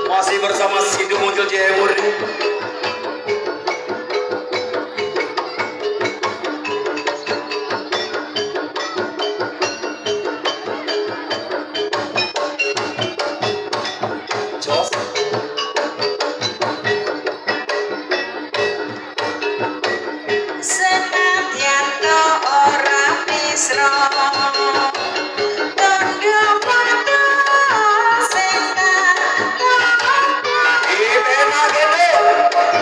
Masih bersama Sindu Muncul Jemur. Jos. Senadyan to ora misra, tondo moto sing tak tampa.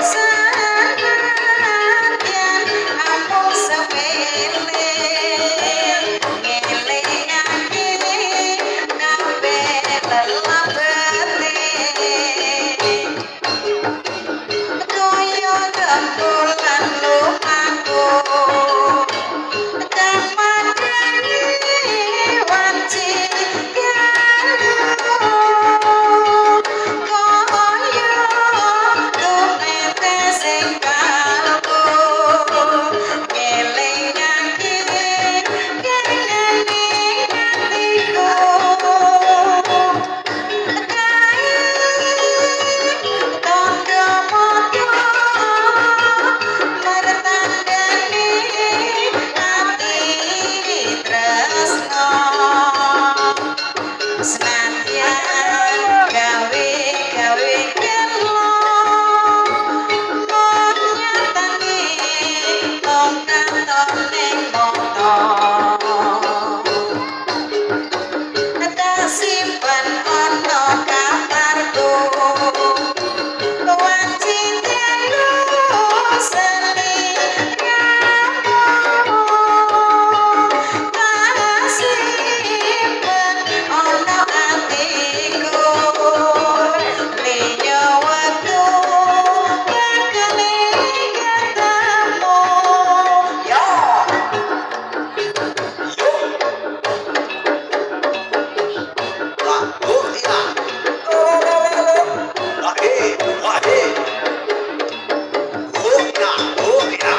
Senadyan amung sepele, ngelingake kabeh lelabete, kaya rembulan lumaku kang madhangi wanci dalu, kaya tumetes ing kalbu, ngelingake kenane atiku. Kae tondo moto mertandani ati tresno, senadyan gawe gawe gelo, mung nyatane mung katon ning mata, tak simpen ana kamarku, wanci dalu seliramu, tak simpen ana atiku, liya wektu bakal ketemu. Ya. Yo. Ah, oh iya. Oh, ah, eh, ah, eh. Oh ya, oh ya.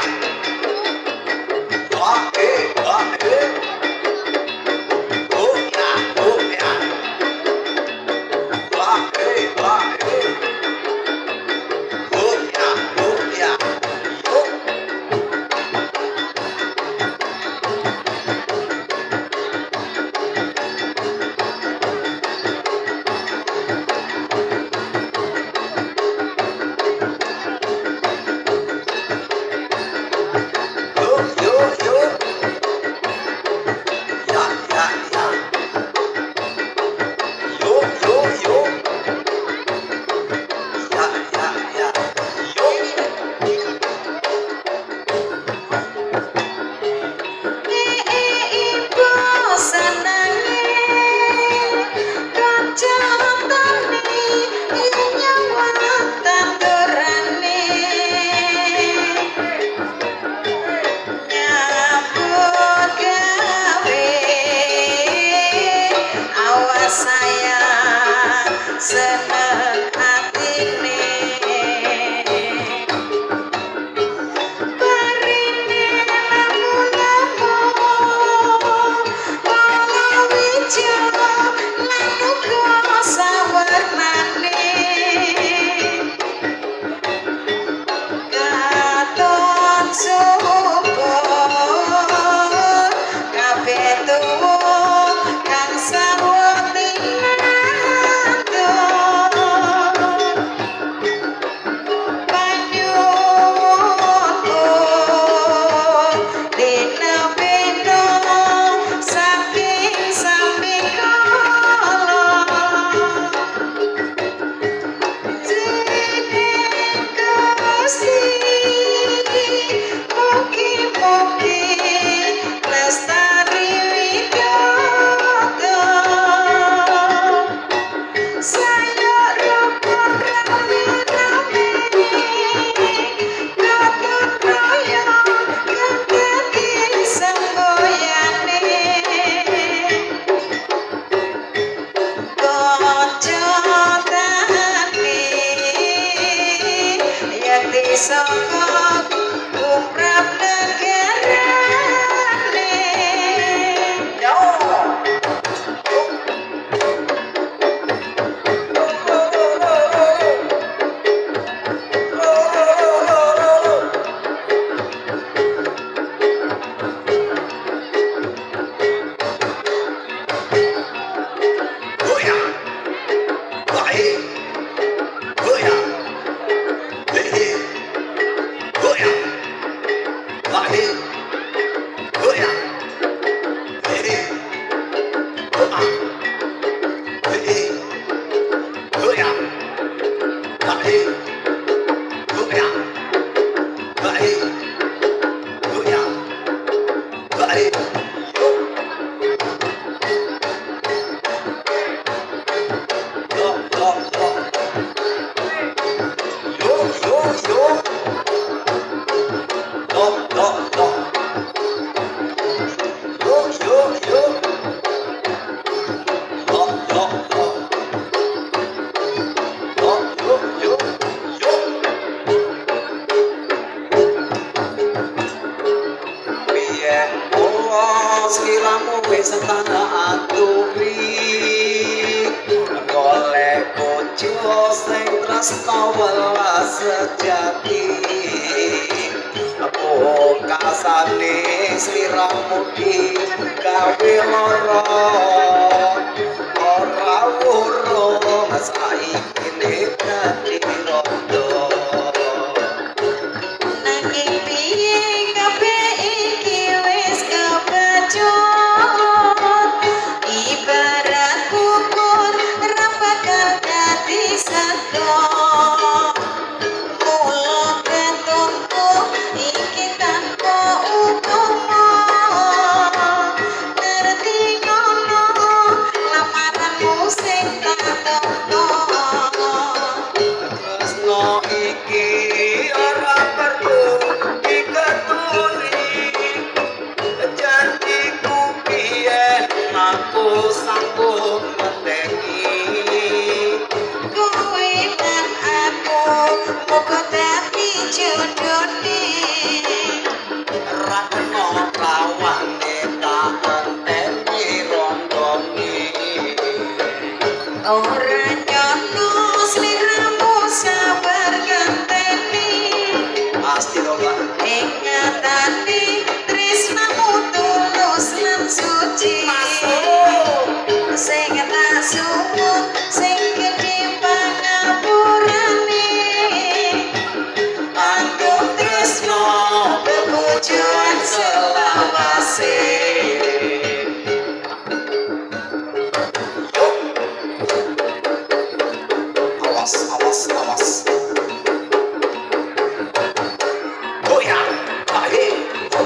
Ah, eh, ah, eh. Oh ya, oh ya. Ah, eh, ah, eh. Oh ya, oh ya. Yo. Yo, yo, yo. Ya, ya, ya. Yo, yo, yo. Ya, ya, ya. Yo. Ibu senenge kanca tani nyawang tandurane, nyambut gawe awas sayang seneng atine, parine lamu-lamu, palawija lan uga sawarnane, katon subur kabeh tuwuh kang sarwa tinandur. Bojo sing tresna welas sejati, pungkasane sliramu digawe lara, ora wurung saiki dadi rondo. Nanging piye kabeh iki wis kebacut, ibarat bubur ra bakal dadi sego. Mula ketunku iki tanpa upama, ngerti ngono lamaranmu sing tak tampa. Tresno iki ora perlu diketuri, janjiku biyen aku sanggup ngenteni. Kowe lan aku muga dadi jodhone. Ra kena lawane tak enteni rondone. Ora nyono sliramu sabar ngenteni. Pasti dong, Pak. Ing ngatani tresnamu tulus lan suci. Masuk. Sing tak suwun sing gedhe pangapurane, Anggo tresno bebojoan selawase. Yo. Awas, awas, awas. Goyang, ah, he,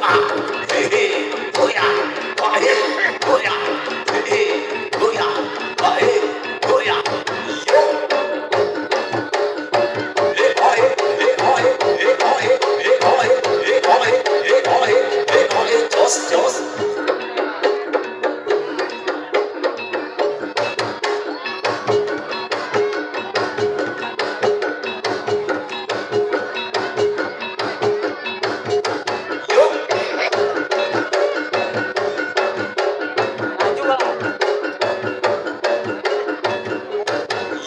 ah, he, he, goyang, ah, he, goyang, he, he, goyang, ah, he, goyang. Yo. He, ah, he, he, ah, he, he, ah, he, he, ah, he, he, ah, he, he, ah, he, he, ah, he, jos, jos. Yo. Maju, Bang.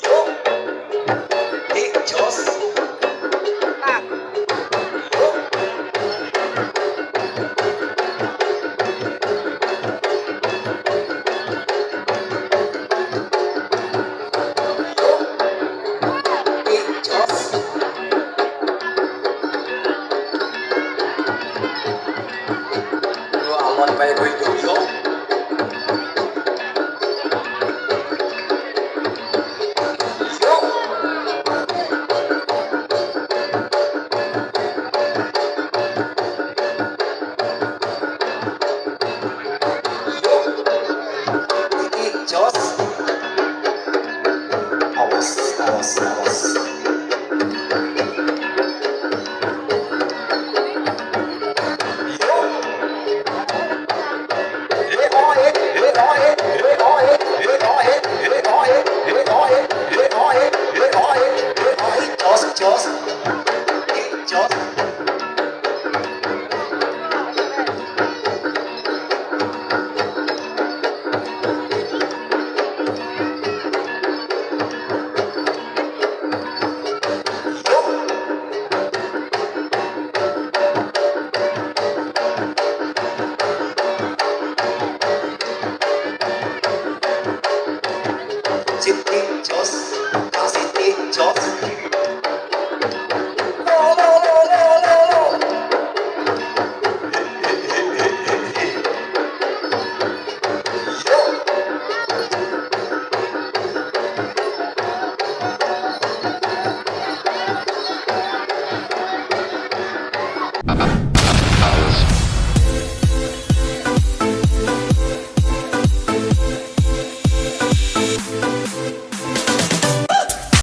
Yo. He, jos. Nah. Yo. Yo. He, jos. Yo alon kaya kowe yo yo. Yo. Yo. Iki jos. Awas, awas, awas.